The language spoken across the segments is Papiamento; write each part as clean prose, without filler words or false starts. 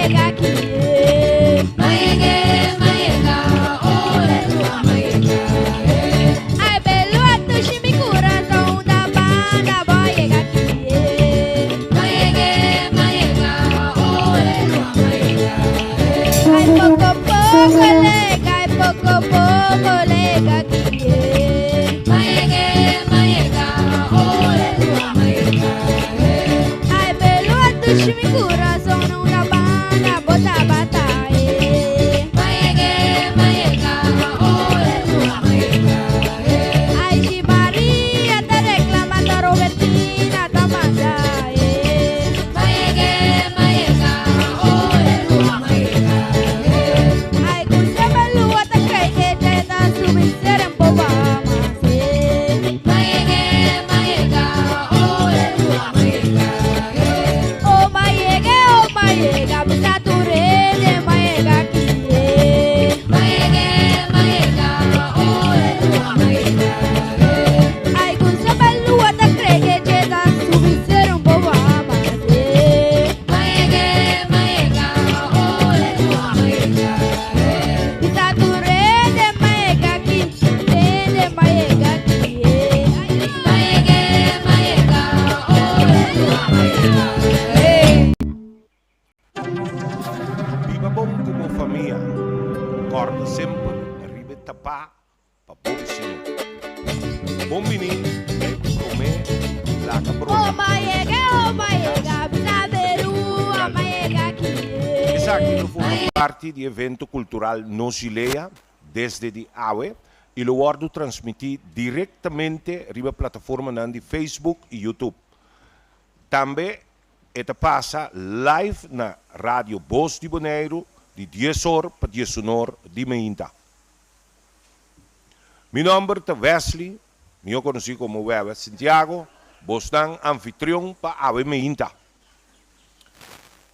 yega aki Mayege, mayega, oh lua mayega Ai belua tushi mi corazón da banda bo yega aki Mayege, mayega, oh lua mayega Ai poco poco lega, ai poco poco lega aki Mayege, mayega, oh lua mayega Ai belua tushi mi corazón da banda bota bata Mayege, mayega, oh lua mayega Ai si Maria ta reclama Robertina ta manda Mayege, mayega, oh lua mayega Ai kusema lua ta kai que ta subir ser en boba Mayege, mayega, oh lua mayega Oh mayega, oh mayega, bisa turene mayega ki Mayege, mayega, oh lua mayega Ai kusema lua ta kai que ta subir ser en boba Mayege, mayega, oh lua mayega Bisa turene mayega ki, tene mayega ki Mayege, mayega, oh lua mayega Biba bon ku bo famia. Kòrda semper riba e tapá pa bo bisiña. Bon bini na e promé Laga Oh Broya. mayega, oh mayega, bisa berua mayega ki Esaki lo forma parti di evento kultural Nos Gilea desde di awe i lo wòrdu transmití direktamente riba plataformanan di Facebook i YouTube. Tambe e ta pasa live na Radio Bos di Boneiru di dies or pa diesunor di meinta. Mi nòmber ta Wesley, mihó konosí komo Wewe Sintiago, bosnan anfitrion pa awe meinta.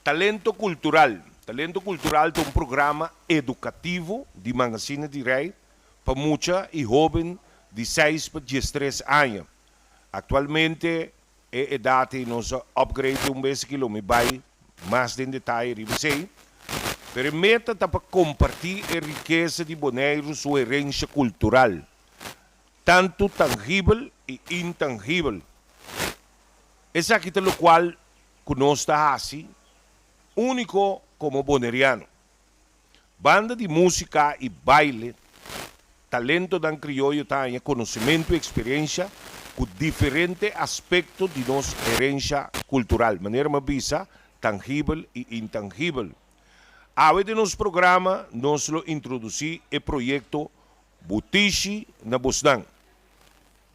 Talento Kultural Talento Kultural ta un programa edukativo di Magazine di Rei pa mucha i hóben di seis pa diestres aña. Aktualmente e edat ei nos a upgrade un bes aki lo mi bai mas den detaye riba esei, pero e meta ta pa kompartí e rikesa di Boneiru su herensha kultural, tantu tangibel i intangibel. Esaki ta lokual ku nos ta hasi úniko komo boneriano. Banda di músika i baile, talentonan krioyo ta haña konosementu i eksperensha ku diferente aspekto di nos herensha kultural, manera mi a bisa, tangibel i intangibel. Awe den nos programa nos lo introdusí e proyekto Butishi na Bosnan.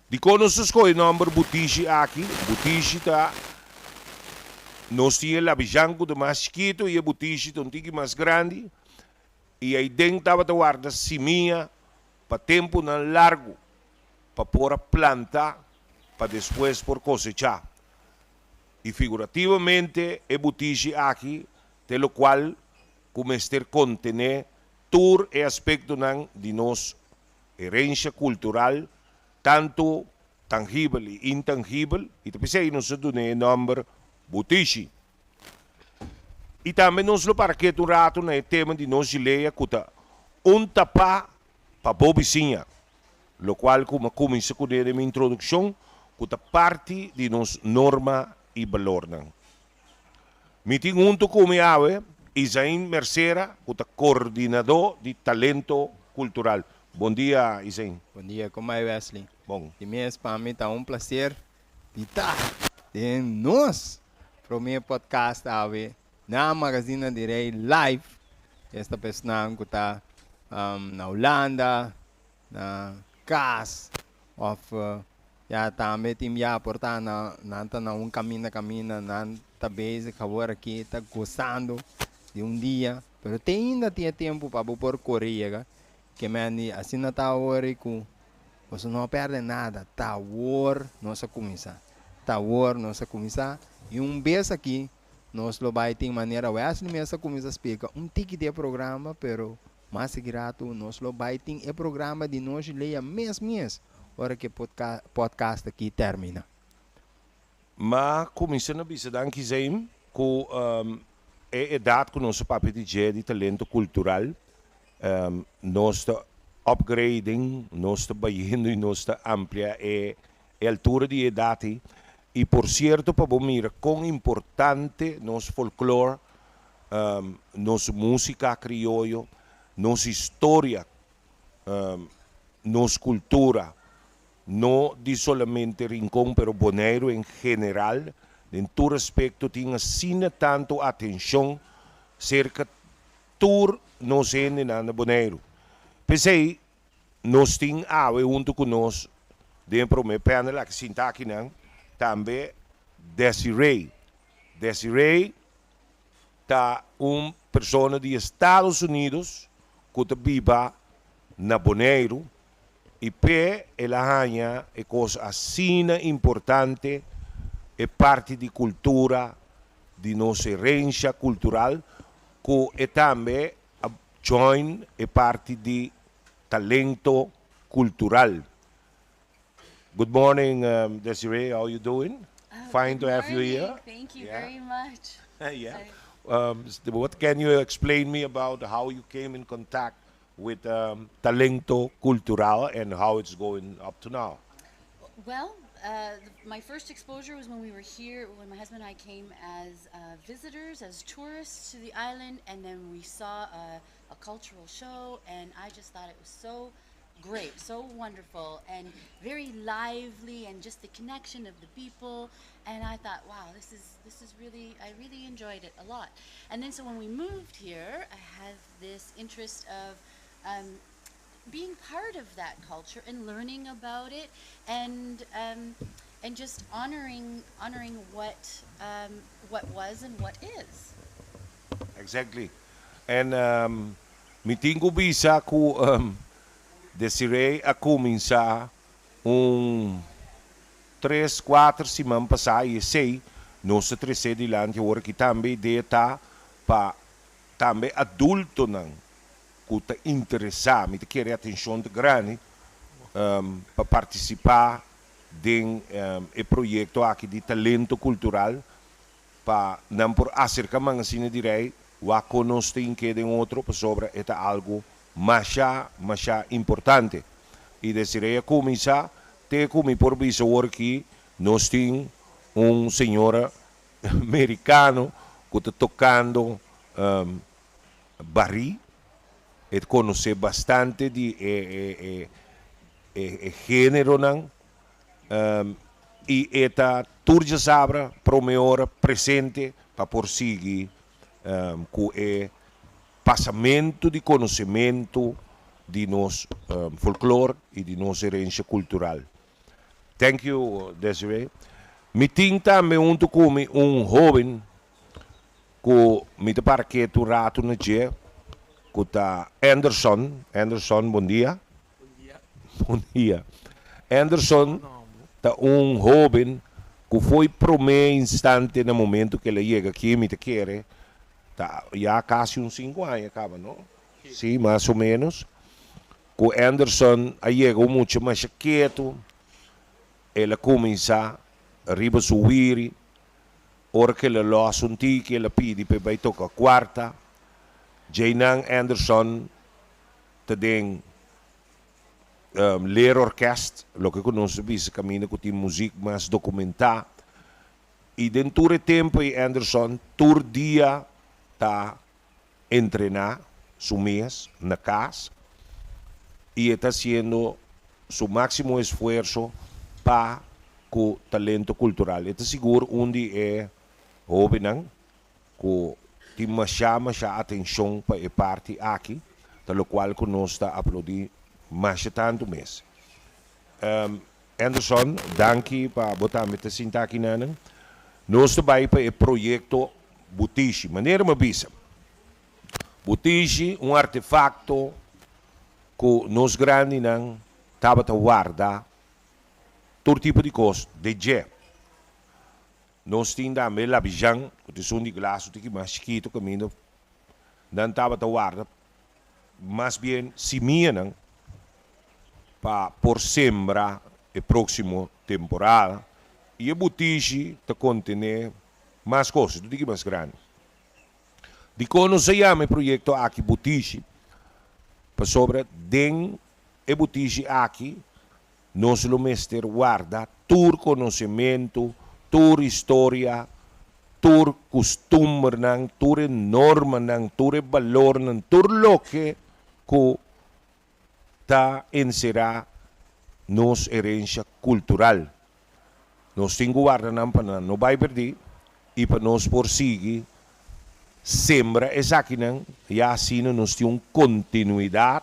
Dikon nos a skohe nòmber Butishi aki? Butishi ta nos tin e labijan ku ta mas chikitu i e butishi ta un tiki mas grandi i aiden tabata warda simia pa tempunan largu pa por a planta pa despues por kosechá. I figurativamente e butishi aki ta e lokual ku mester kontené tur e aspektonan di nos Herensha kultural, tantu tangibel i intangibel, i ta p'esei nos a dun'é e nòmber Butishi. I tambe nos lo para ketu un ratu na e tema di nos gilea ku ta Un tapá pa bo bisiña, lokual ku mi a kuminsá kuné den mi introdukshon ku ta parti di nos norma i balornan. Mi tin huntu ku mi awe Izain Mercera ku ta kordinadó di Talento Kultural. Bon dia Izain. Bon dia, kon bai Wesley? Bon. Di mes pa mi ta un placer di ta den nos prome podcast awe na Magazina di Rey live. Esta pa esnan ku ta na Hulanda, na kas of ya tambe tin bia por ta na nan ta na un kaminda kaminda nan ta bezig awor aki ta gosando di un dia pero te ainda tin e tempu pa bo por kore yega ke men di asina ta awor ku boso no a perde nada ta awor nos a kuminsá ta awor nos a kuminsá i un bes aki nos lo bai tin manera Wesley mes a kuminsá splika un tiki di e programa pero Mas gratu nos lo bai tin e programa di Noshi Lea mes mes ora ku e podcast aki termina. M'a kuminsá na bisa danki Zaim ku E edat ku nos a papia di dje di talento kultural, nos ta upgrading, nos ta bayendo i nos ta amplia e e altura di e edat ei. I por sierto pa bo mira kon importante nos folklor, nos músika krioyo, nos historia, nos kultura, No di solamente Rincon pero Boneiru en general den tur aspecto tin asina tanto atencion cerca tur nos hendenan na Boneiru. P'esey nos tin awe hunto cu nos den e prome panel aki sinta akinan tambe Desiree. Desiree ta un persona di Estados Unidos cu ta biba na Boneiru I p'e el a haña e kos asina importante, e parti di kultura, di nos herensha kultural, ku e tambe a join e parti di talento kultural. Good morning Desiree, how you doing? Fine to have you here. Good morning, thank you very much. Yeah. What can you explain me about how you came in contact with Talento Cultural and how it's going up to now? Well, uh, my first exposure was when we were here, when my husband and I came as uh, visitors, as tourists to the island, and then we saw a, a cultural show, and I just thought it was so great, so wonderful, and very lively, and just the connection of the people. And I thought, wow, this is this is really, I really enjoyed it a lot. And then so when we moved here, I had this interest of um, being part of that culture and learning about it and um, and just honoring honoring what um, what was and what is. Exactly. And um, mi tin ku bisa ku um, Desiree a kuminsá un tres, kuater siman pasá i esei nos ta tresé dilanti awor aki tambe. Idea ta pa tambe adultonan ku ta interesá, mi ta kere atenshon ta grandi, pa partisipá den e proyekto aki di talento kultural pa nan por aserka Mangasina di Rei wak kon nos ta hink'é den otro pasobra e ta algu masha masha importante. I Desiree a kuminsá te ku mi por bisa awor aki nos tin un señora merikano ku ta tokando barí, e ta konosé bastante di e e e géneronan i e ta tur djasabra prome ora presente pa por sigui ku e pasamentu di konosementu di nos folklor i di nos herensia kultural. Thank you Desiree. Mi tin tambe huntu ku mi un hoben ku mi ta para ketu ratu na dje ku ta Anderson. Anderson bon dia. Bon dia. Bon dia. Anderson ta un hoben ku foi prome instante na momento ku el a yega aki mi ta kere ta ya kasi un sinku aña kaba no? Si mas o menos. Ku Anderson a yega un mucha masha ketu, el a kuminsá riba su wiri. Ora ku el a lòs un tiki el a pidi pa e bai toka kuarta. Djeinan Anderson ta den leerorkest, loke ku nos ta bisa kaminda ku tin muzik mas dokumentá. I den tur e tempu ei Anderson tur dia ta entrená su mes na kas i e ta hasiendo su máksimo esfuerso pa ku talento kultural. E ta sigur un di e hóbennan ku tin masha masha atenshon pa e parti aki, ta lokual ku nos ta aplaudí masha tantu mes. Anderson, danki pa bo tambe ta sinta aki nanan. Nos ta bai pa e proyekto Butishi. Manera mi a bisa, Butishi un artefakto ku nos grandinan tabata warda tur tipo di kos den dje. Nos tin tambe labijan, ku ta esun di glas un tiki mas chikitu kaminda nan tabata warda mas bien simianan pa por sembra e próksimo temporada i e butishi ta kontené mas kos, un tiki mas grandi. Dikon nos a yama e proyekto aki Butishi? Pasobra den e butishi aki nos lo mester warda tur konosementu, tur historia, tur kustumbernan, tur e normanan, tur e balornan, tur loke ku ta enserá nos herensha kultural. Nos tin ku warda nan pa nan no bai perdí i pa nos por sigui sembra esakinan, ya asina nos tin un kontinuidat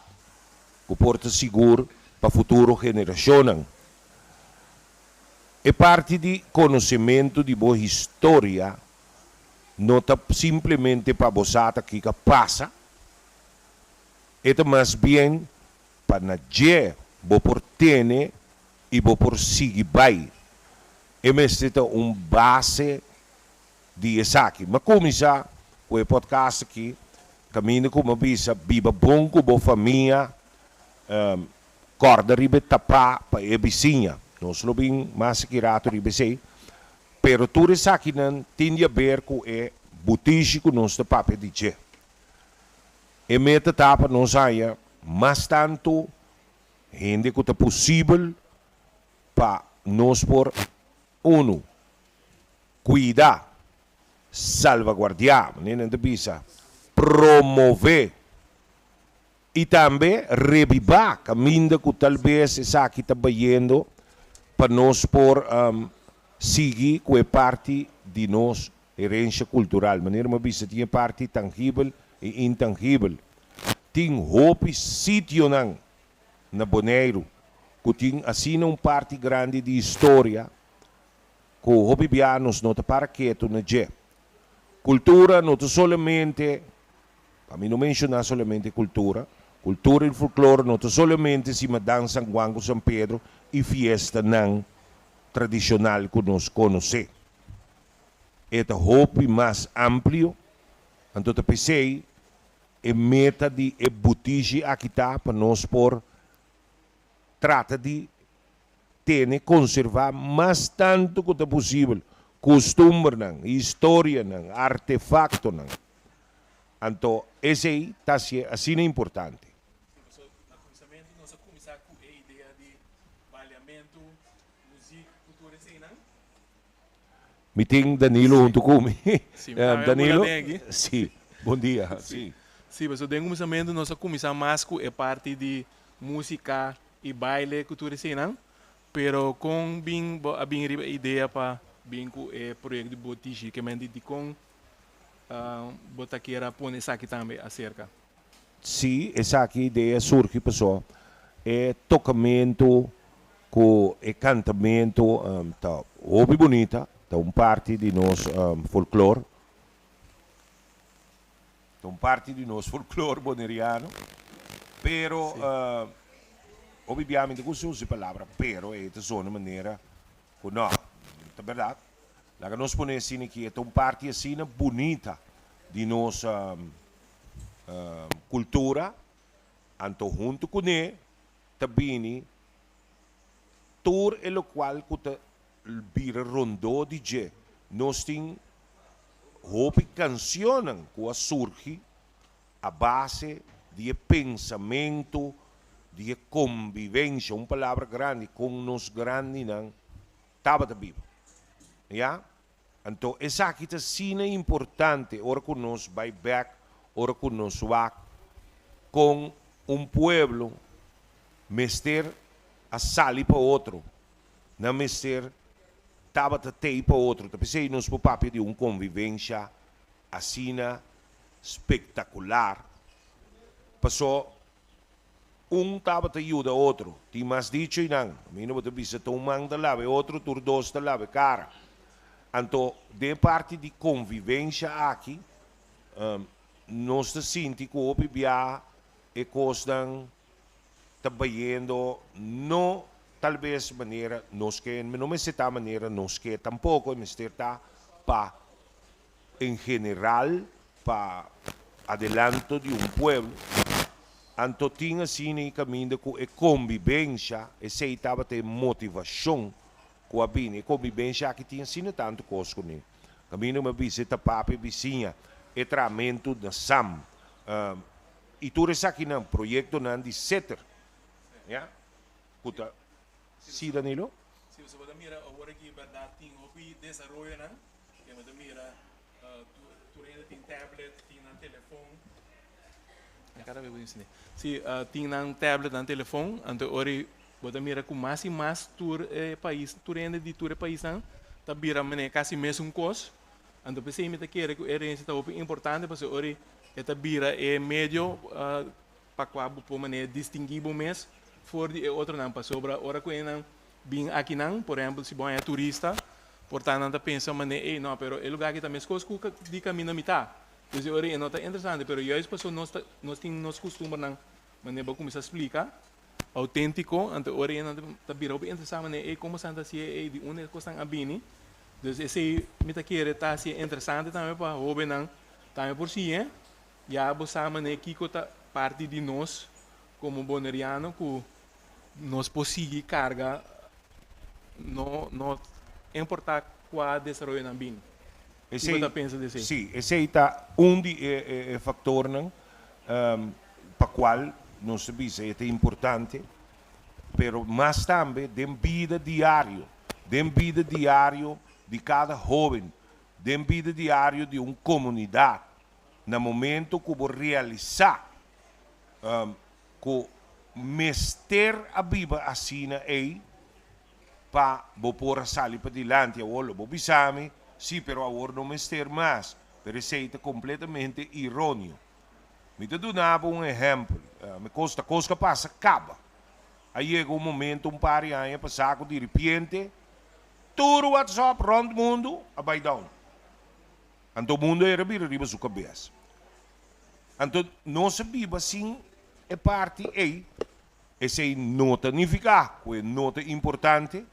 ku por ta sigur pa futuro generashonnan. E parti di konosementu di bo historia no ta simplemente pa bo sa ta kiko a pasa, E ta mas bien pa na dje bo por tene i bo por sigui bai. E mester ta un base di esaki. M'a kuminsá ku e podcast aki kaminda ku m'a bisa biba bon ku bo famia, kòrda riba e tapá pa e bisiña. Nos lo bin mas aki rato riba esei. Pero tur esakinan tin di aber ku e butishi ku nos ta papia di dje. E meta ta pa nos haña mas tantu hende ku ta posibel pa nos por, unu, kuida, salvaguardiá, manera nan ta bisa, promové i tambe rebibá kaminda ku tal bes esaki ta bayendo pa nos por sigui ku e parti di nos Herencia cultural, manera mi a bisa tin e parti tangibel y intangibel. Tin hopi sitionan na Boneiru cu tin asina un parti grandi di historia cu hopi bia nos no ta para ketu na dje. Cultura no ta solamente, pa mi no menciona solamente cultura, cultura y folklore no ta solamente Simadan, San Juan cu San Pedro y fiestanan tradicional cu nos conoce. E ta hopi mas amplio, anto ta p'esei e meta di e butishi aki ta pa nos por trata di tene, konservá mas tantu ku ta posibel kustumbernan, historianan, artefaktonan. Anto esei ta hasié asina importante. Sí, pasobra na kuminsamentu nos a kuminsá ku e idea di baliamentu, muzik ku tur eseinan. Mi tin Danilo huntu ku mi. Sí, mi tambe Danilo, bula den aki. sí, bon dia. Sí. Sí, pasobra den kuminsamentu nos a kuminsá mas ku e parti di músika i baile ku tur eseinan, pero kon bin bo a bin riba e idea pa bin ku e proyekto di Botishi? Ke men di dikon bo ta kier a pone esaki tambe aserka? Sí, esaki idea surgi pasobra e tokamentu Ku e kantamentu ta hopi bunita, ta un parti di nos folklor, ta un parti di nos folklor boneriano, pero hopi bia mi ta gusta usa e palabra pero, e ta zona manera ku no, ta bèrdat. Laga nos pone asina ki e ta un parti asina bunita di nos kultura, anto huntu kuné ta bini tur e lokual ku ta bira rondó di dje. Nos tin hopi kansionnan ku a surgi a base di e pensamentu di e kombivensha, un palabra grandi, kon nos grandinan tabata biba. Ya? Anto esaki ta asina importante ora ku nos bai bèk, ora ku nos wak kon un pueblo mester a sali pa otro, nan mester tabata tei pa otro. Ta p'esei nos por papia di un konvivensha asina spektakular, paso Un tabata yuda otro. Tin mas dicho einan. Mi no bo ta bisa ta un man ta laba e otro, tur dos ta laba e kara. Anto den e parti di konvivensha aki, nos ta sinti ku hopi biaha e kosnan ta bayendo no tal bes manera nos ke, no mester ta manera nos ke tampoko, e mester ta pa en general pa adelanto di un pueblo, anto tin asina e caminda cu e convivencia, esey tabata e motivacion cu a bini, e convivencia aki tin asina tanto cos cune, caminda mi a bisa e ta papia bisiña, e trahamentu na Sam. I tur esakinan proyektonan di Seter, ya, ku ta. Sí, Danilo? Si boso bo ta mira awor aki bèrdat tin hopi desaroyonan. Ke bo ta mira tur hende tin tablet, tin nan telefon. Kada bes bo tin Sí, tin nan tablet, nan telefon. Anto ora bo ta mira ku mas i mas tur e pais, tur hende di tur e paisnan ta bira manera kasi mesun kos. Anto p'esei mi ta kere ku e herensia ta hopi importante pasobra ora e ta bira e medio pa kua bo por manera distinguí bo mes for di e otronan pasobra ora ku e nan bin akinan, por ehèmpel si bo haña turista, por ta nan ta pensa manera ey no pero e lugá aki ta meskos ku di kaminda mi ta. Dus e ora e no ta interesante pero juist pasobra nos ta nos tin nos kustumbernan manera bo kuminsá splika outéntiko anto e ora e nan ta bira hopi interesá manera ey komo esnan ta hasié ey di unda e kosnan a bini. Dus esei mi ta kere ta hasié interesante tambe pa hóbennan tambe por siña. Ya bo sa manera kiko ta parti di nos komo boneriano ku nos por sigui karga no no importa kua desaroyonan bin. Kiko bo ta pensa di esei? Sí, esei ta un di e faktornan pa kual nos ta bisa e ta importante, pero mas tambe den bida diario, den bida diario di kada hóben, den bida diario di un komunidat. Na momento ku bo realisá ku mester a biba asina ei pa bo por a sali padilanti. Awor lo bo bisa mi, sí, pero awor no mester mas. Pero esei ta kompletamente ironio. Mi ta duna bo un ehèmpel. Mi kos ta kos ku a pasa kaba. A yega un momento un par di aña pasá ku diripiente tur WhatsApp rònt mundu a bai down. Anto mundu era bira riba su kabes. Anto nos a biba sin e parti ei. Esei no ta nifiká ku e no ta importante.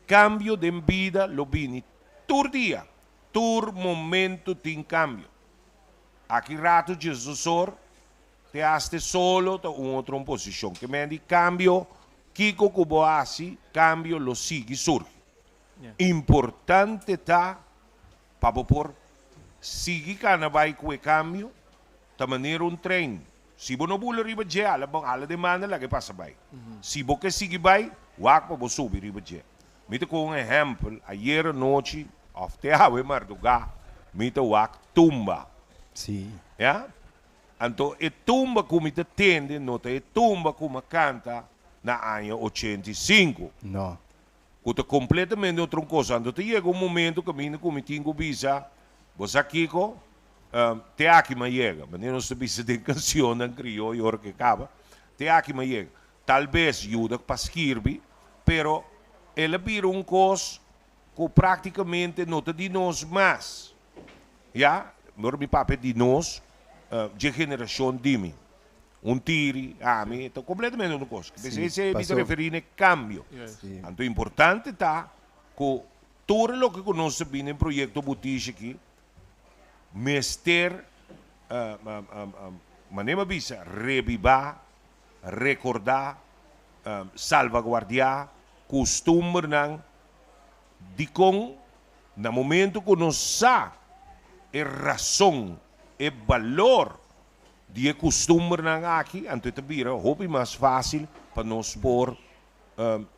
Kambio den bida lo bini tur dia, tur momentu tin kambio. Aki ratu djesdosor te haste solo ta un otro un posishon. Ke men di kambio, kiko ku bo hasi, kambio lo sigui surgi. Importante ta pa bo por sigui kana bai ku e kambio, ta manera un trein. Si bo no bula riba dje, ala bon, ala den banda laga e pasa bai. Si bo ke sigui bai, wak pa bo subi riba dje. Mi ta ku un ehèmpel, ayer anochi òf te awe mardugá mi ta wak tumba. Sí. Ya? Anto e tumba ku mi ta tende no ta e tumba ku mi a kanta na aña 85. No. Ku ta kompletamente otro kos. Anto ta yega un momento kaminda ku mi tin ku bisa, Bo sa kiko? Te aki mi a yega. Manera nos ta bisa den kansionnan krioyo ora ku e kaba, Te aki mi a yega. Tal bes yuda pa skirbi, pero el a bira un kos ku praktikamente no ta di nos mas. Ya, ora mi papia di nos, dje generashon di mi. Un tiri, ami, ta completamente otro cos. Sí, Esei mi ta paso. referi na e cambio. Sí. Anto importante ta cu tur loke cu nos ta bini den proyecto Butishi aki mester, manera mi a bisa, rebiba, recorda, salvaguardia custumbernan dicon na momento cu nos sa e rason, e balor Di e kustumbernan aki, anto e ta bira hopi mas fásil pa nos por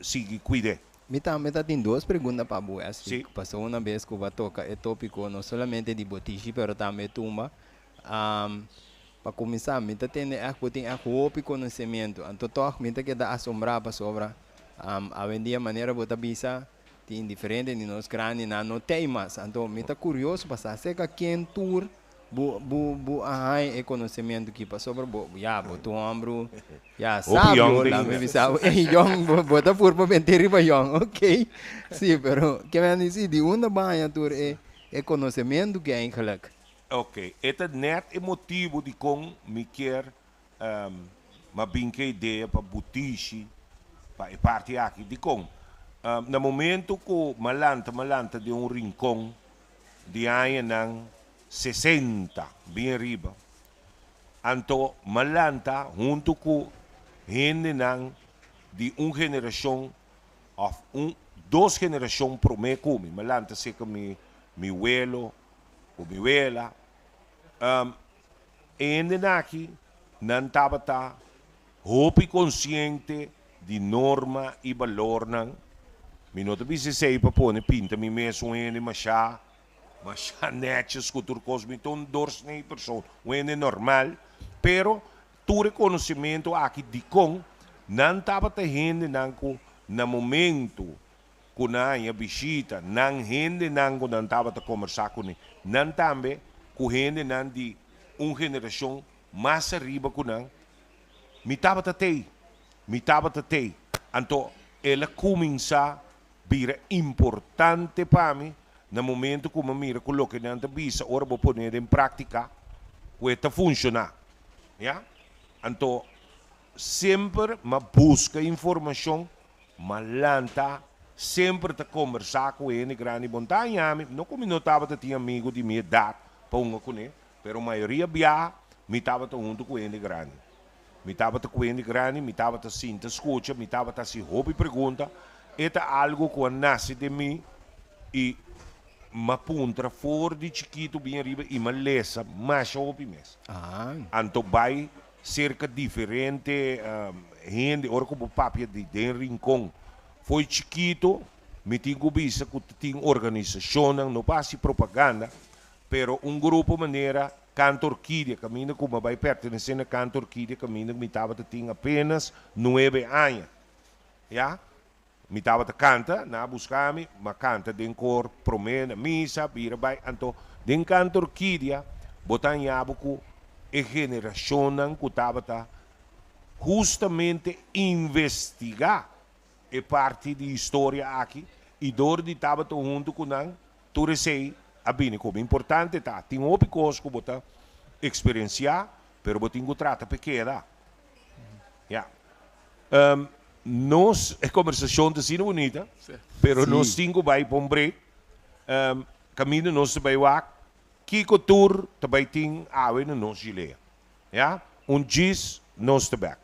sigui kuid'é. Mi tambe ta tin dos pregunta pa bo, Wesley. Sí. Pasobra una bes ku bo a toka e tópiko no solamente di botishi pero tambe e tumba. Pa kuminsá, mi ta tende ègt bo tin ègt hopi konosementu. Anto tòg mi ta keda asombrá pasobra awendia manera bo ta bisa tin diferente di nos grandinan no t'ei mas. Anto mi ta kurioso pa sa aserka ken tur Bo bo bo a haña e konosementu ki pasobra bo ya bo ta un hòmber ya Hopi sabio yòn la mi ainda. bisa bo ey yòn bo bo ta pur pa bent'é riba yòn ok si pero ke men di si di unda bo a haña tur e e konosementu ki eigenlijk. Ok e ta nèt e motibu dikon mi kier m'a bin ke idea pa butishi pa e parti aki dikon na momentu ku m'a lanta m'a lanta den un rinkon di añanan 60 bin riba. Anto m'a lanta huntu ku hendenan di un generashon òf un dos generashon promé ku mi. M'a lanta serka mi mi welo ku mi wela. Um, e hendenan aki, nan tabata hopi konsiente di norma i balornan. Mi no ta bisa esei pa pone pinta mi mes un hende masha, masha netjes ku tur kos. Mi ta un doorsnee persoon, un hende normal. Pero tur e konosementu aki dikon nan tabata hendenan ku na momentu ku nan haña bishita, nan hendenan ku nan tabata kombersá kuné, nan tambe ku hendenan di un generashon mas ariba ku nan, mi tabata tei, mi tabata tei. Anto el a kuminsá bira importante pa mi na momentu ku mi a mira ku loke nan ta bisa ora bo pon'é den práktika ku e ta funshoná. Ya. Anto semper mi a buska informashon. Ma lanta semper ta kombersá ku hende grandi. Bon ta haña mi, no ku mi no tabata tin amigu di mi edat pa hunga kuné, pero mayoria biaha mi tabata huntu ku hende grandi. Mi tabata ku hende grandi, mi tabata sinta skucha, mi tabata hasi hopi pregunta. E ta algu ku a nase den mi i m'a puntra for di chikitu bien riba i m'a lesa masha hopi mes. Anto bai Serka diferente hende ora ku bo papia di den Rincon fo'i chikito mi tin ku bisa ku ta tin organisashonnan no pa hasi propaganda pero un grupo manera Canto Orquídea kaminda ku mi a bai pertenesé na Canto Orquídea kaminda ku mi tabata tin apenas nuebe aña ya mi tabata kanta nan a buska mi mi a kanta den kor promé na misa bira bai anto den Canto Orquídea bo ta haña bo ku e generashonnan ku tabata hustamente investigá e parti di historia aki i dor di tabata huntu ku nan tur esei a bini komo importante ta tin hopi kos ku bo ta eksperensiá pero bo tin ku trata pa e keda ya. Nos e kombersashon ta asina bunita pero nos tin ku bai pa un break kaminda nos ta bai wak kiko tur ta bai tin awe na nos Gilea ya un djis nos ta bek.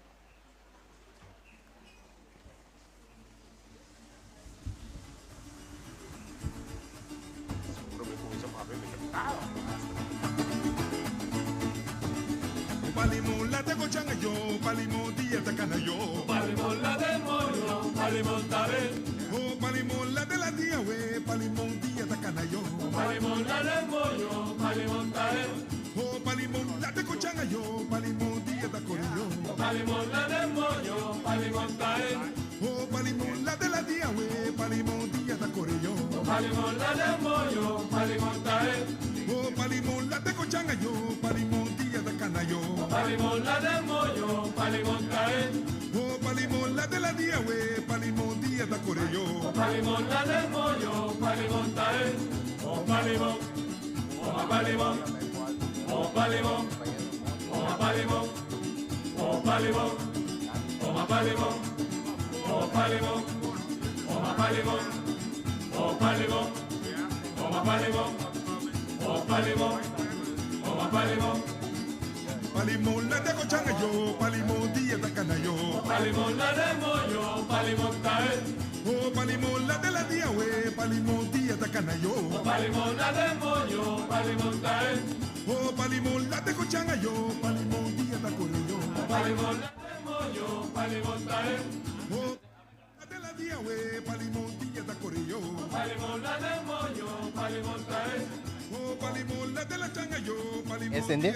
Encende?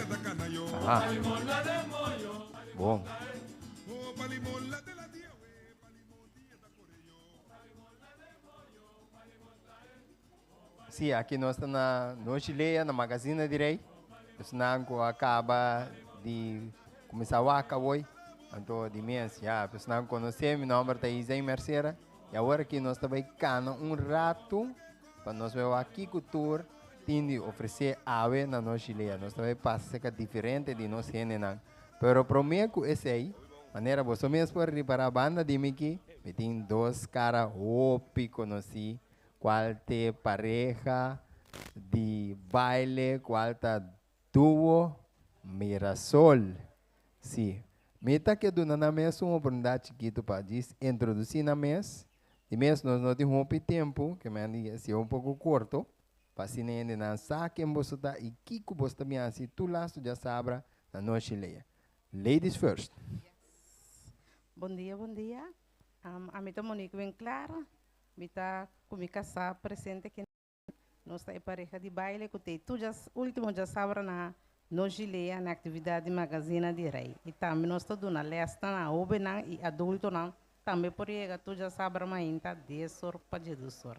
Aha. Bon. Sí, aki nos ta na Nochi Lea, na Magazine di Rey. Esnan ku a kaba di kuminsá wak awoi. Anto di mes, ya, esnan konosé, mi nòmber ta Izay Mercera. I awor aki nos ta bai kana un ratu pa nos bai wak kiko tur tin di ofresé awe na Nochi Lea. Nos ta bai pasa serka diferente di nos hendenan. Pero promé ku esei, manera boso mes por ripará banda di mi aki, mi tin dos kara hopi konosí Cual t'e pareha di baile cual ta Duo Mirasol? Si, mi ta ke duna nan mes un oportunidad chikitu pa djis introduci nan mes. Di mes nos no tin hopi tempu, ke men di si un poco corto. Pa asina hendenan sa ken boso ta i kiko boso ta bin hasi tur lastu djasabra na nochi lea. Ladies first. Yes. Bon dia, bon dia. Ami ta Monique Winklaar. Mi ta ku mi kasá presente aki. Nos ta e pareha di baile ku ta e tur djas ultimo djasabra na Nochi Lea na aktividat di Magazina di Rei. I tambe nos ta duna lèsnan na hóbennan i adultonan. Tambe por yega tur djasabra mainta dies or pa djedus or.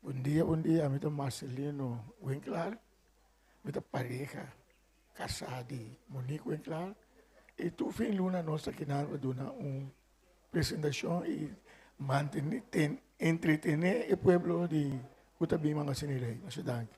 Bon dia, bon dia. Mi ta Marcelino Winklaar. Mi ta pareha kasá di Monique Winklaar. I tur fin luna nos ta kinan pa duna un presentashon i mantene, ten, entretené e pueblo di ku ta bin Mangasina Rei. Masha danki.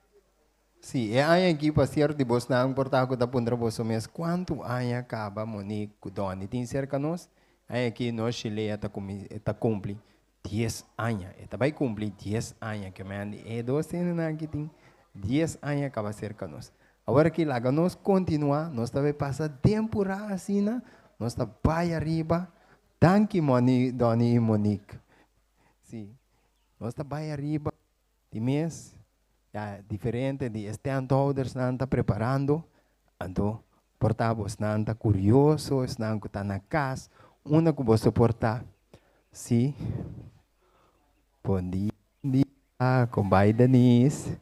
Sí, e aña aki pa sierto di bosnan por ta ku ta puntra boso mes kuantu aña kaba Monique ku Donny tin serka nos. Aña aki nos Shilea ta kuminsá ta kumpli Dies aña. E ta bai kumpli dies aña ke men di e dos hendenan aki tin dies aña kaba serka nos. Awor aki laga nos kontinuá, nos ta bai pasa tempura asina, nos ta bai ariba. Danki Moni, Donny i Monique. Si, nos ta bai ariba di mes, ya diferente di e standhoudersnan ta preparando, anto por ta bosnan ta kurioso, esnan ku ta na kas, unda ku boso por ta. Sí. Bon dia, bon dia. Kon bai Denise?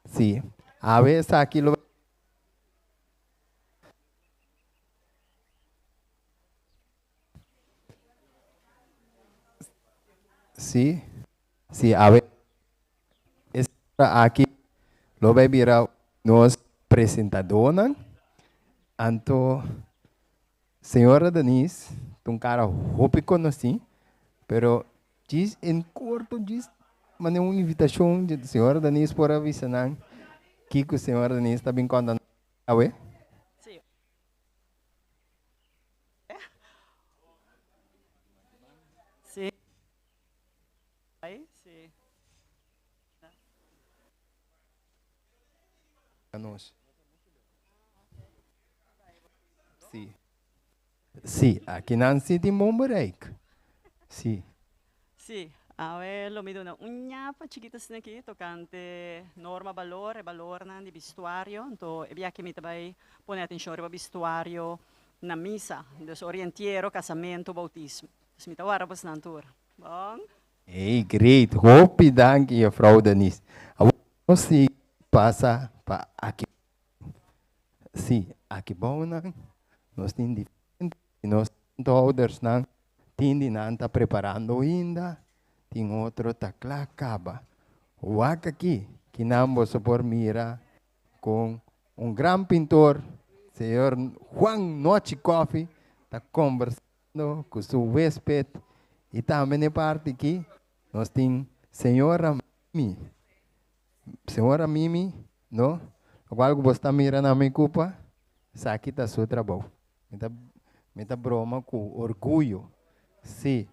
Sí. Awe esaki lo Sí. Sí, awe e señora aki lo bai bira nos presentadónan. Anto Señora Denise ta un cara hopi conoci, pero djis en corto djis manda un invitacion, Señora Denise por a bisa nan kico Señora Denise ta bin conta nos awe? Sí. Sí. Sí. Nos. Sí. Sí, aki nan sí tin bon bereik. Sí. Sí, awe lo mi duna un ñapa chikito asina aki tokante norma balor, e balornan di bistuario. Anto e biaha aki mi ta bai pone atenshon riba bistuario na misa, dus ora di entiero, kasamentu, boutismo. Dus mi ta warda bosnan tur. Bon. Hey, great. Hopi danki, juffrouw Denise. Awor nos sigui pasa pa aki. Sí, aki bounan nos tin diferente di nos standhoudersnan. Tin di nan ta preparando ainda, tin otro ta kla kaba. Wak aki, kinan boso por mira kon un gran pintor, señor Juan Nochi Coffie, ta kombersando ku su wésped. I tambe na e parti aki nos tin señora Mimi. Señora Mimi, no? Locual cu bo sta mira na mi cupa, esaki ta su trabou. Mi ta, mi ta broma cu orguyo. Sí.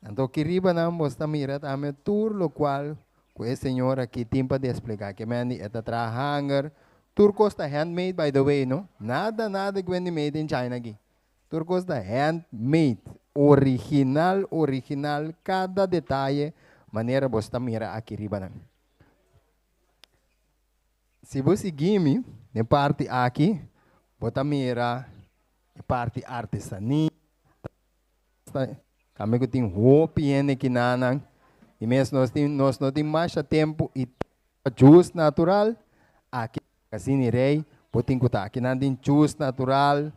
Anto aki riba nan bo sta mira tambe tur locual cu e señora aki tin pa desplega. Ke men di e ta traha hanger, tur cos ta handmade by the way, no? Nada, nada cu hende made in China aki. Tur cos ta handmade, original, original, cada detaye manera bo sta mira aki riba nan. Si bo sigui mi den parti aki, bo ta mira e parti artesania, tambe cu tin hopi hende kinanan, y mes nos tin, nos no tin masha tempo y juice natural, aki Casini Rey, bo tin cu ta aki nan tin juice natural,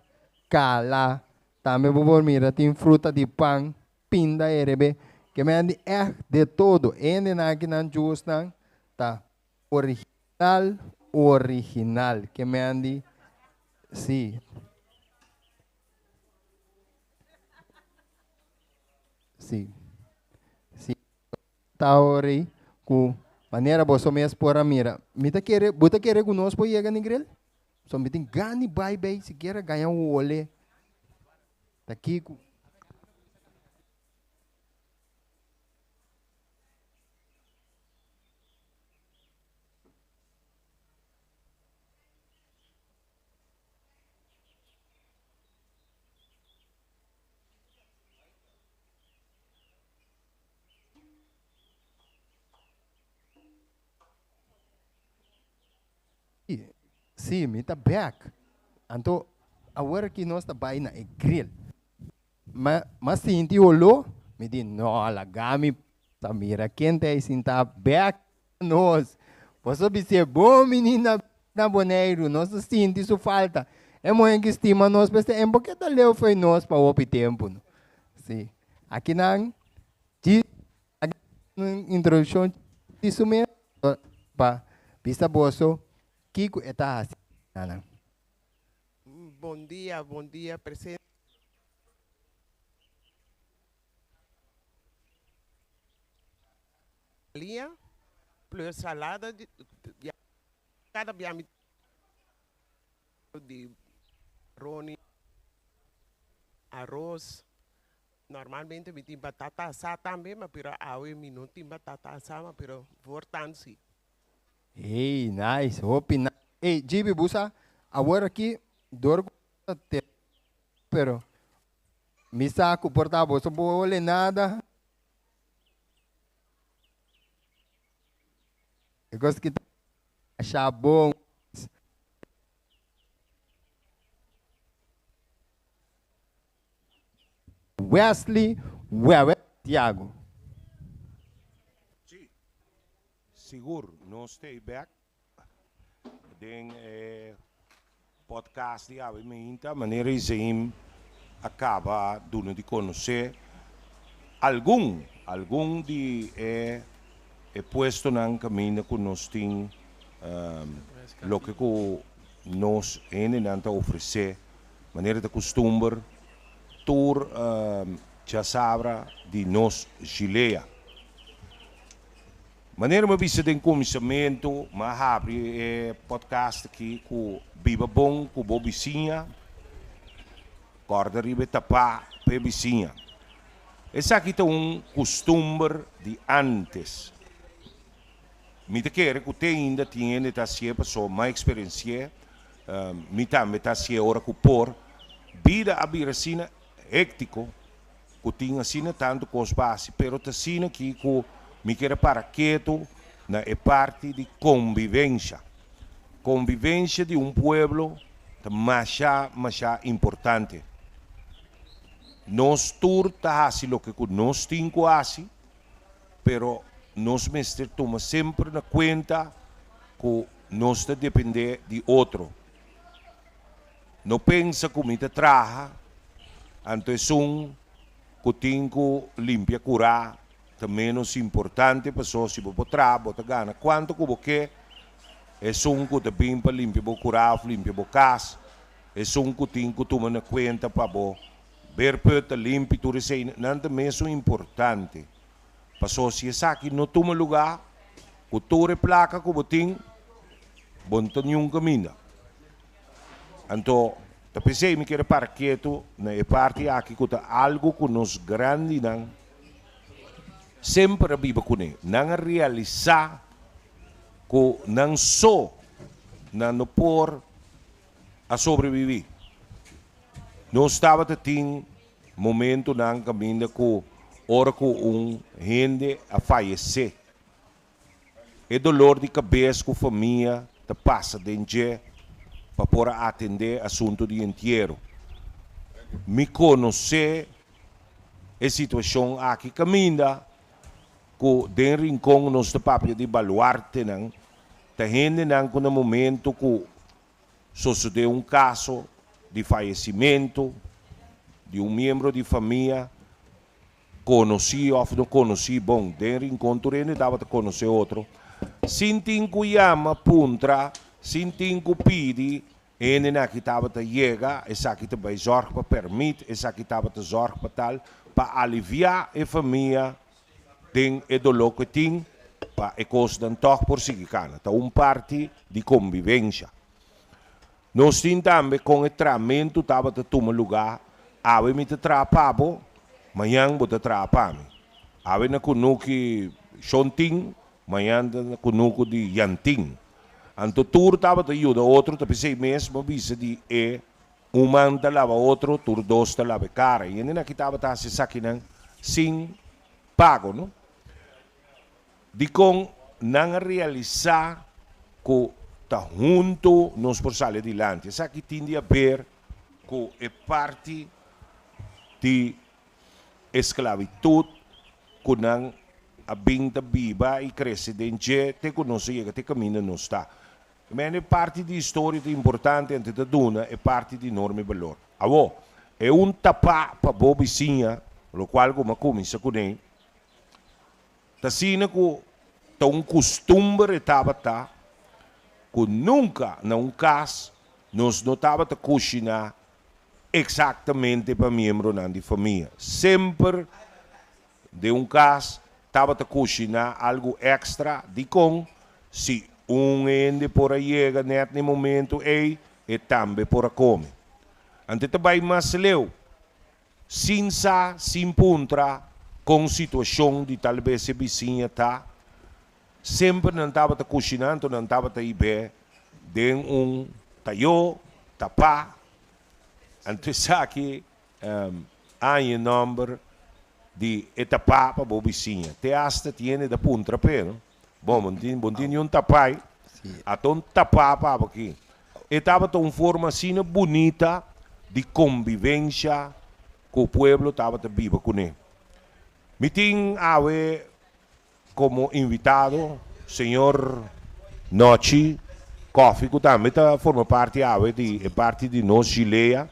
cala, tambe bo por mira tin fruta di pan, pinda erebe, ke men di echt de todo, hendenan aki nan juice nan ta original, original, ke men di si. Si. Si. Ta ora ku manera boso mes por a mira. Mi ta kere, bo ta kere ku nos por yega ni grill? So mi tin gana di bai bei sikiera gaña wole. Ta kiko? Sí, mi ta bek. Anto awor aki nos ta bai na e grill. Ma m'a sinti oló, mi di, no, laga mi ta mira ken ta ei sintá bek na nos. Boso bis'é, bon bini na na Boneiru, nos ta sinti su falta. E muhé ki stima nos p'esei en por ke ta leu fo'i nos pa hopi tempu no. Sí, akinan djis un introdukshon di su mes pa bisa boso kiko e ta hasi nan. Bon dia, bon dia presente. Lia plus salada di ya cada bia mi di roni aros normalmente mi tin batata asa tambe ma pero awe mi no tin batata asa ma pero voortaan si. Hey nice hopi nice. Ey Djibi bo sa awor aki dor ku ta te pero mi sa ku por ta boso bo hole nada. E kos ki ta masha bon. Wesley Wewe Tiago. Sí, sigur nos ta ei bek den e podcast di awe meinta. Manera Izaim a kaba duna di konosé algun, algun di e e puestonan kaminda ku nos tin loke ku nos hendenan ta ofresé Manera ta kustumber tur djasabra di nos Gilea. Manera mi a bisa den kuminsamentu, mi a habri e podcast aki ku Biba Bon ku Bo Bisiña, kòrda riba e tapá pa e bisiña. Esaki ta un kustumber di ántes. Mi ta kere ku te ainda tin hende ta hasié pasobra mi a eksperensi'é. Mi tambe ta hasié ora ku por. Bida a bira asina héktiko ku tin asina tantu kos pa hasi, pero ta asina aki ku mi kier a para ketu na e parti di konvivensha. Konvivensha di un pueblo ta masha masha importante. Nos tur ta hasi loke ku nos tin ku hasi, pero nos mester tuma semper na kuenta ku nos ta dependé di otro. No pensa ku mi ta traha, anto esun ku tin ku limpia kurá ta ménos importante, pasobra si bo por traha bo ta gana kuantu ku bo ke, esun ku ta bin pa limpia bo kurá òf limpia bo kas, esun ku tin ku tuma na kuenta pa bo Beerput ta limpi tur esei nan ta mesun importante. Paso si esaki no tuma luga ku tur e plaka ku bo tin bo no ta niun kaminda. Anto ta p'esei mi kere para ketu na e parti aki ku ta algu ku nos grandinan semper a biba kuné. Nan a realisá ku nan so nan no por a sobreviví. Nos tabata tin momentunan kaminda ku ora ku un hende a fayesé, e dolor di kabes ku famia ta pasa den dje pa por a atendé asuntu di entiero. Mi konosé e situashon aki kaminda ku den Rincon nos ta papia di baluartenan, ta hendenan ku na momento ku sosodé un kaso di fayesimentu di un miembro di famia, konosí òf no konosí, bon, den Rincon tur hende tabata konosé otro, sin tin ku yama, puntra, sin tin ku pidi, hendenan aki tabata yega, esaki ta bai zòrg pa pèrmit, esaki tabata zòrg pa tal, pa aliviá e famia den e doló ku e tin pa e kosnan tòg por sigui kana. Ta un parti di konbivensha. Nos tin tambe kon e tramentu tabata tuma lugá, awe mi ta traha pa bo, mañan bo ta traha pa mi. Awe na kunuki Shontin, mañan ta na kunuku di Yantin. Anto tur tabata yuda otro, ta p'esei mes bo bisa di e Un man ta laba otro, tur dos ta laba e kara. I hendenan aki tabata hasi esakinan sin pago, no? Dikon nan a realisá ku ta hunto nos por sali adilanti. Esaki tin di haber ku e parti di esclavitud cu nan a bin ta biba y crece den dje te cu nos a yega te caminda nos ta. Men e parti di historia ta importante anto ta duna e parti di enorme balor. Awo, e un tapa pa bo bisiña, locual cu mi a cuminsa cune, ta asina cu ta un custumber e tabata cu nunca na un cas nos no tabata cushina Exactamente pa miembronan di famia. Semper den un cas tabata cushiná algo extra, dicon? Si un hende por a yega net n'e momento ey, e tambe por a come. Ante ta bay mas leu, sin sa, sin puntra con situacion di tal bes e bisiña ta, Semper nan tabata kushiná, anto nan tabata hib'é den un tayó tapá. Anto esaki aña e nòmber di e tapá pa bo bisiña. Te asta tin hende ta puntra p'e, no? Bon, bo tin, bo tin niun tapá ei. Ata un tapá pa bo aki. E tabata un forma asina bunita di kombivensha ku pueblo tabata biba kuné. Mi tin awe Como invitado, señor Nochi Coffie cu tambe ta forma parti awe di e parti di nos Gilea.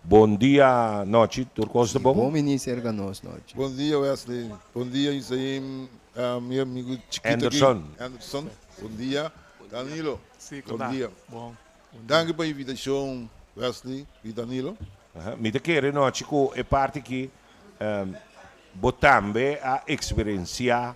Bon dia Nochi, tur cos ta bon? Bon bini cerca nos Nochi. Bon dia Wesley, bon dia Isaim, mi amigo chikito aki Anderson. Anderson, bon dia Danilo, Sí, bon con ta. dia. Bon. Bon dia. Danki pa invitacion Wesley y Danilo. Mi ta kere Nochi cu e parti aki Bo tambe a eksperensiá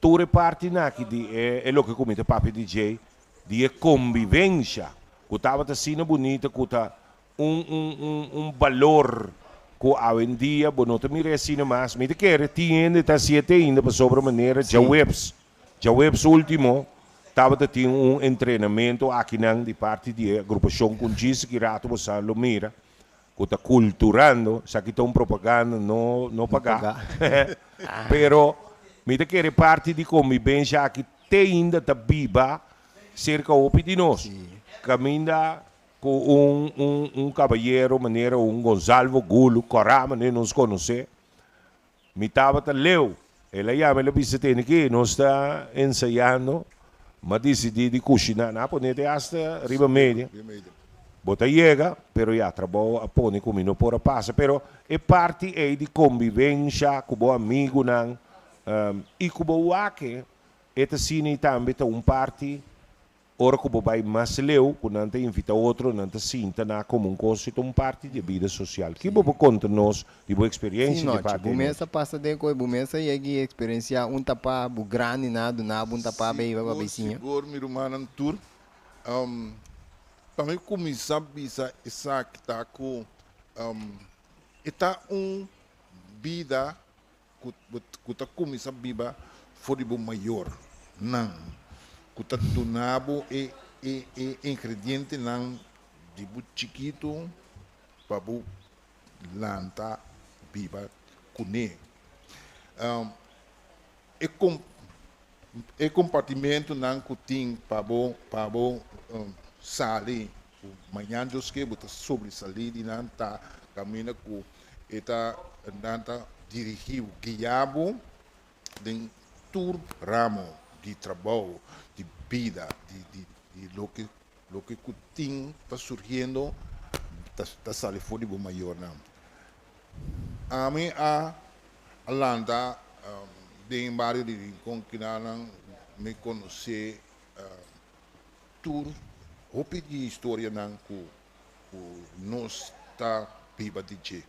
tur e partinan aki di e e loke ku mi ta papia di dje, di e kombivensha ku tabata asina bunita ku ta un un un un balor ku awendia bo no ta mira asina mas. Mi ta kere tin hende ta hasié te ainda pasobra manera djaweps, djaweps último tabata tin un entrenamentu akinan di parti di e agrupashon ku un djis ki rato bo sa lo mira. Ku ta kulturando, esaki ta un propaganda no no pagá, pero mi ta kere parti di kombibensha aki te ainda ta biba serka hopi di nos. Kaminda ku un un un kabayero manera un Gonzalvo Gulu Kòrá manera nos konosé, Mi tabata leu. El a yama, el a bisa tene ki nos ta ensayando, m'a disidí di kushiná. Nan a pone te hasta riba media. Bo ta yega, pero ya, trabou a pone ku mi no por a pasa. Pero e parti ei di kombivensha ku bo amigunan i ku bo wak e ta asina i tambe ta un parti Ora ku bo bai mas leu, ku nan ta invita otro, nan ta sinta na komo un kos i ta un parti di e bida sosial. Ki bo por konta nos di bo Sí, eksperiencia di nochi. parti Bu ei mes nochi? a pasa den koe, bu mes a yega i eksperensiá un tapá bu grandi na duna bo un tapá beiba pa Sigur, bisiña. sigur mi rumannan tur. Pa mi kuminsá bisa esaki ta ku e ta un bida ku ku ta kuminsá biba for di bo mayornan, ku ta duna bo e e e ingredientenan di bo chikitu pa bo lanta biba kuné. E kom e kompartimentunan ku tin pa bo pa bo sali ku mañan Dios ke bo ta sobresalí di nan ta kaminda ku e ta nan ta dirigí bo, guia bo den tur ramo di trabou, di bida, di di di loke loke ku tin ta surgiendo ta ta sali for di bo mayornan. Ami a lanta den bario di Rincon kinanan mi konosé tur hopi di historianan ku nos ta biba di dje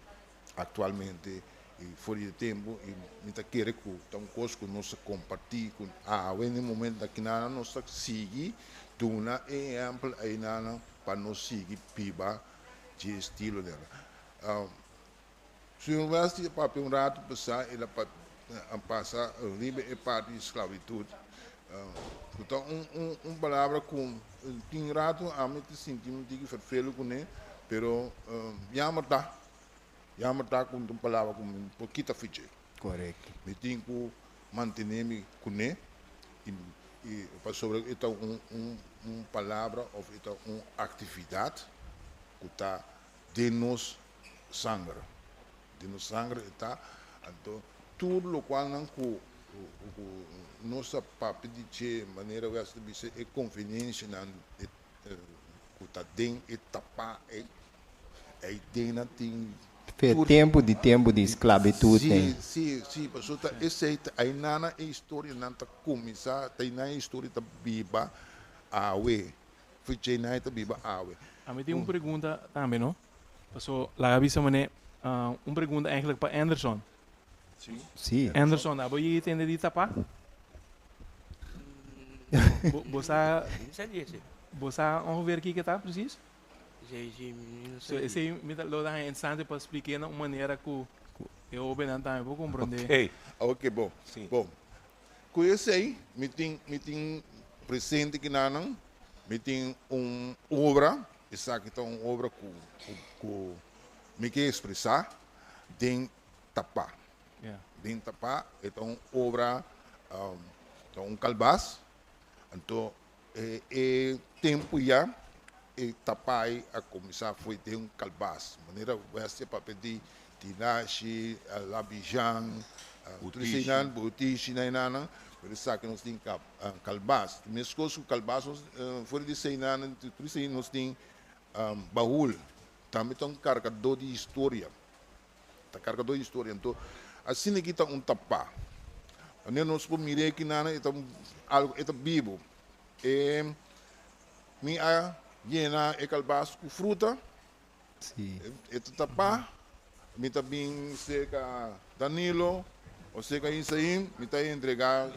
aktualmente i for di e tempu i mi ta kere ku ta un kos ku nos ta kompartí ku awe na e momento akinanan nos ta sigui duna e ehèmpel ayinanan pa nos sigui biba dje estilo dela. Señor Wesley a papia un rato pasá, el a pasa riba e parti di sklabitut, ku ta un palabra ku tin rato ami ta sinti un tiki ferfelu kuné, pero jammer ta, jammer ta ku un palabra ku mi por kita fich'é. Korekto. Mi tin ku mantené mi kuné. I pasobra e ta un un un palabra of e ta un actividad cu ta den nos sanger. Den nos sanger e ta, anto tur locualnan cu cu nos ta papia di dje manera wes ta bisa e conveniencianan cu ta den e tapa ei, ei den nan tin Fe tempu di tempu di sklabitut Sí, ei. sí, sí, pasobra ta esei ta einana e historianan ta kuminsá, ta einan e historia ta biba awe, for djeinan e ta biba awe. Ami tin un pregunta tambe no, paso laga bisa mane un pregunta eigenlijk pa Anderson. Sí. Sí. Anderson, abo yega tende di tapa? Bo bo sa bo sa ongeveer kiko ta precies? So esei mi ta lo da haña instante pa splik'é na un manera ku e hóbennan tambe por komprondé. Oké. Oké, bon. Sí. Bon. Ku esei mi tin mi tin presente kinanan, mi tin un obra, esaki ta un obra ku ku ku mi ke ekspresá den tapá. Ya. Den tapá e ta un obra, ta un kalbas, anto E e tempu ya e tapai a kuminsá foi den un kalbas, manera westia papia di tinashi, labijan, tur eseinan, butishi na enanan, pero esaki nos tin kalbas. Meskos ku kalbas nos fuera di eseinan tur esei nos tin bahul, tambe ta un kargadó di historia. Ta kargadó di historia. Anto, asina ki ta un tapá. Wanneer nos por mir'é kinan, e ta un algu, e ta bibu. E mi a yena e kalbas ku fruta, Sí. e ta tapá. Mi ta bin serka Danilo o serka Isaim, mi ta entregá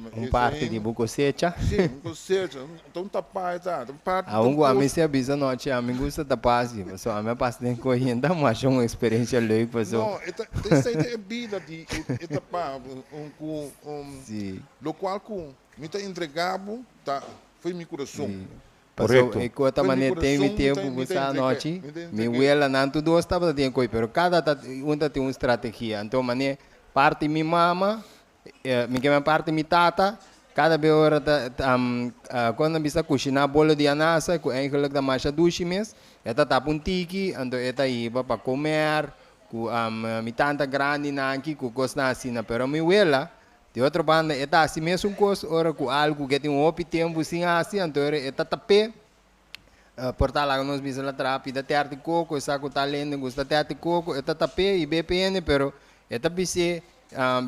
Un parti di bo kosecha. Sí, un kosecha. Ta un tapá e ta. Ta un parti. Aun ku ami si a bisa nochi, ami gusta tapá si. Pasobra ami a pasa den koyenta masha un eksperensia leuk paso. No, e ta, esei ta e bida di e tapá. Un ku, un, Sí. lokual ku mi ta entregá bo ta fo'i mi kurason. Sí. Paso Korekto. e kota Fo'i mi manera ten mi kurason mi ta, tempu mi ku ta sa entreg'é. anochi, Mi ta mi entreg'é. welanan tur dos tabata tin e koi, pero kada ta un ta tin un strategia. Anto manera parti mi mama Mi ke men parti mi tata, kada be ora ta kon nan bisa kushiná bolo di anasa ku eigenlik ta masha dushi mes, e ta tapa un tiki, anto e ta hiba pa komer ku mi tanta grandinan aki ku kosnan asina. Pero mi wela, di otro banda e ta hasi mesun kos ora ku algu ke tin hopi tempu sin hasi, anto e ta tap'é. Por ta laga nos bisa la traha pida tèrt di koko, e sa ku tal hende gusta tèrt di koko, e ta tap'é i bpn, pero e ta bis'é,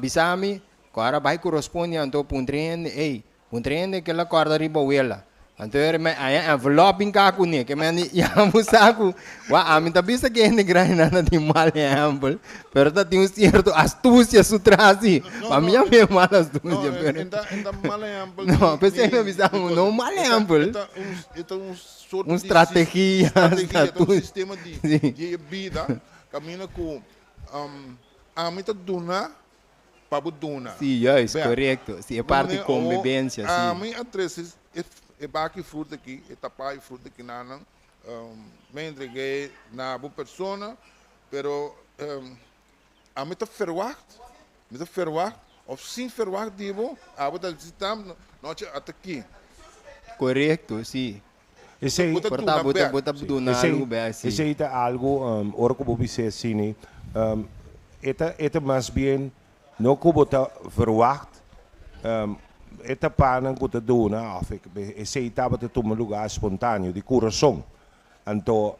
Bisa mi, ku ora bai ku rospondi anto puntra e hende, ey, puntra e hende ke la kòrda riba wela. Anto e me haña envelòp bin ka kuné, ke men di, ya bo sa ku, wak, ami ta bisa ku e hende grandinan ta tin mal ehèmpel, pero ta tin un sierto astusia su tras si. Pa mi a mi e mal astusia, pero. No, e ta mal ehèmpel. No, p'esei mi a bisa bo, no mal ehèmpel. E ta un sorto Un di strategia, strategia, e ta un astusia. sistema di Sí. di e bida kaminda ku ami ta duna pa bo duna. Sí, juist, Bèk. korekto. Sí, e parti Manera, kombibensia, sí. Ami a trese e e baki fruta aki, e tapa e fruta aki na nan, mi a entreg'é na bo persona, pero Ami ta ferwagt, mi ta ferwagt, of sin ferwagt di bo, abo ta visita mi, nochi ata aki. Korekto, si. Esei, Bo ta Por duna ta bo ta bek. bo ta duna esei, algu bek, si. esei ta algu, ora ku bo bis'é asina, e ta, e ta mas bien no ku bo ta verwagt, e ta panan ku ta duna, of esei tabata tuma lugá spontaneo, di kurason. Anto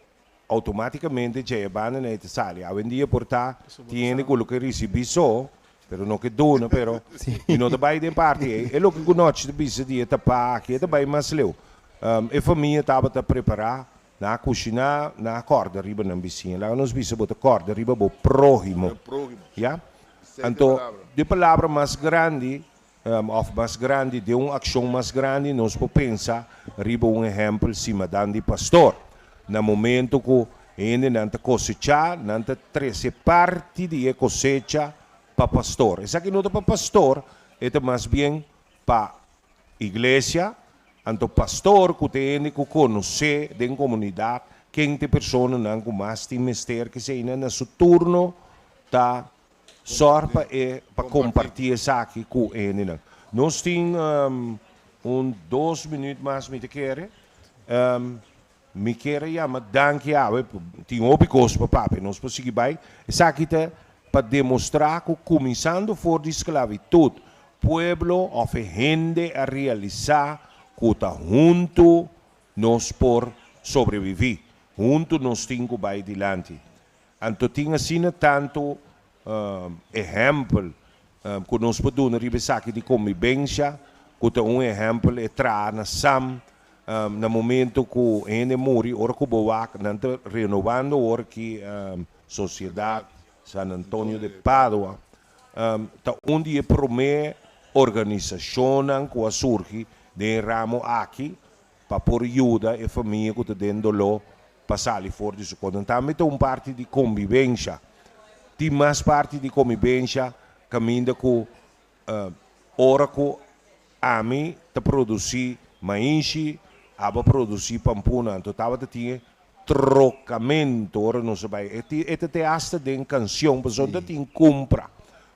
Automáticamente dje e banda na e ta sali. Awendia por ta tin hende cu lo ke ricibi so, pero no ke duna, pero y no ta bay den parti ey. E loke cu nochi ta bisa di e tapa aki, e ta bay mas leu. E famia tabata prepara, nan a cushina, nan a corda riba nan bisiña. Laga nos bisa bo ta corda riba bo prohimo. Ya? Anto, di palabra mas grandi Òf mas grandi, den un akshon mas grandi nos por pensa riba un ehèmpel simadan di pastor. Na momento ku hendenan ta kosechá, nan ta trese parti di e kosecha pa pastor. Esaki no ta pa pastor, e ta mas bien pa iglesia. Anto pastor ku ta e hende ku konosé den komunidat ken ta e personanan ku mas tin mester, keseinan na su turno ta Sòr pa e pa kompartí esaki ku e hendenan. Nos tin un dos minuut mas mi ta kere. Mi kier a yama danki awe, tin hopi kos pa papia, nos por sigui bai. Esaki ta pa demostrá ku kuminsando for di sklabitut, pueblo òf e hende a realisá ku ta huntu nos por sobreviví, huntu nos tin ku bai dilanti. Anto tin asina tantu ehèmpel ku nos por duna riba esaki di kombibensha, ku ta un ehèmpel e traha na Sam, na momento ku hende muri, ora ku bo wak nan ta renovando awor ki Sosiedat San Antonio de Padua, ta un di e promé organisashonnan ku a surgi den e ramo aki pa por yuda e famia ku ta den doló pa sali for di su kos. Tambe ta un parti di kombibensha. Tin mas parti di kombibensha kaminda ku ora ku ami ta produsí mainshi, abo a produsí pampuna. Anto tabata tin e trokamentu ora nos a bai. E ta te asta den kanshon pasobra ta tin kumpra.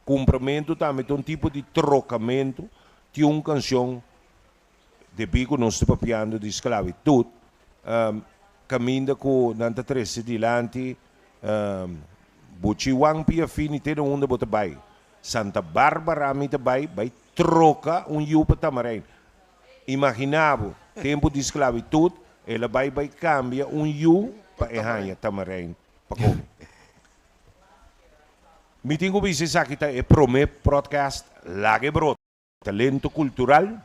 Kumpramentu tambe ta un tipo di trokamentu. Tin un kanshon Debí ku nos ta papiando di sklabitut, kaminda ku nan ta trese dilanti Buchi Wan pia fini te na unda bo ta bai. Santa Barbara mi ta bai, bai troka un yu pa Tamarijn. Imaginá bo, tempu di sklabitut, el a bai bai kambia un yu pa e haña Tamarijn pa kome. Mi tin ku bisa esaki ta e promé prodcast Laga e Brota. Talento Cultural,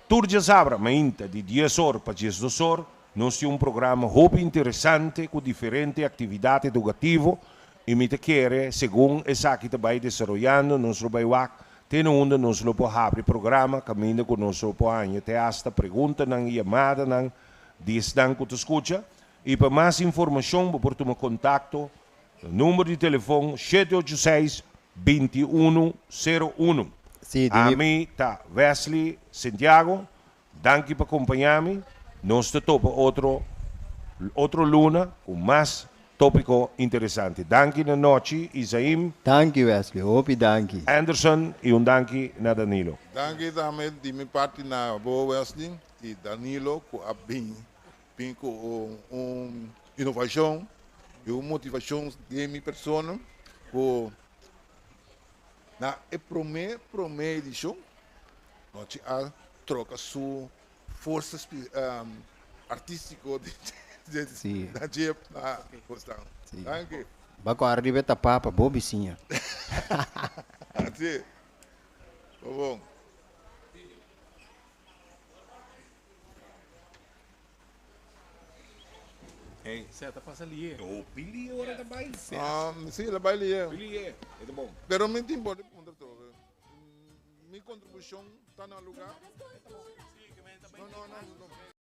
Tur djasabra mainta di dies or pa 12 or nos tin un programa hopi interesante cu diferente actividad educativo y mi ta kere segun esaki ta bay desaroyando nos lo bay wak te na unda nos lo por habri programa caminda cu nos lo por haña te hasta preguntanan y yamadanan di esnan cu ta scucha y pa mas informacion bo por tuma contacto na number di telefon shete ocho seis, 21 01. Sí, di mi. Ami ta Wesley Sintiago, danki pa kompañá mi. Nos ta topa otro otro luna ku mas tópiko interesante. Danki na Nochi, Izaim. Danki Wesley, hopi danki. Anderson i un danki na Danilo. Danki tambe di mi parti na bo Wesley i Danilo ku a bin bin ku un inovashon i un motivashon den mi persona ku na e promé promé edishon Nochi a troka su forsa artístiko Sí. na dje na Kostan. Sí. Danki. Ba ku ariba e ta papa bo bisiña. Sí. Bo bon. Hey. Sea ta pasa lié. Hopi lié ora ta bai. Um, sí, la bai lié. Hopi lié, e ta bon. Pero mi tin por puntra todo. Mi contribucion ta na lugar. No, no, no, no.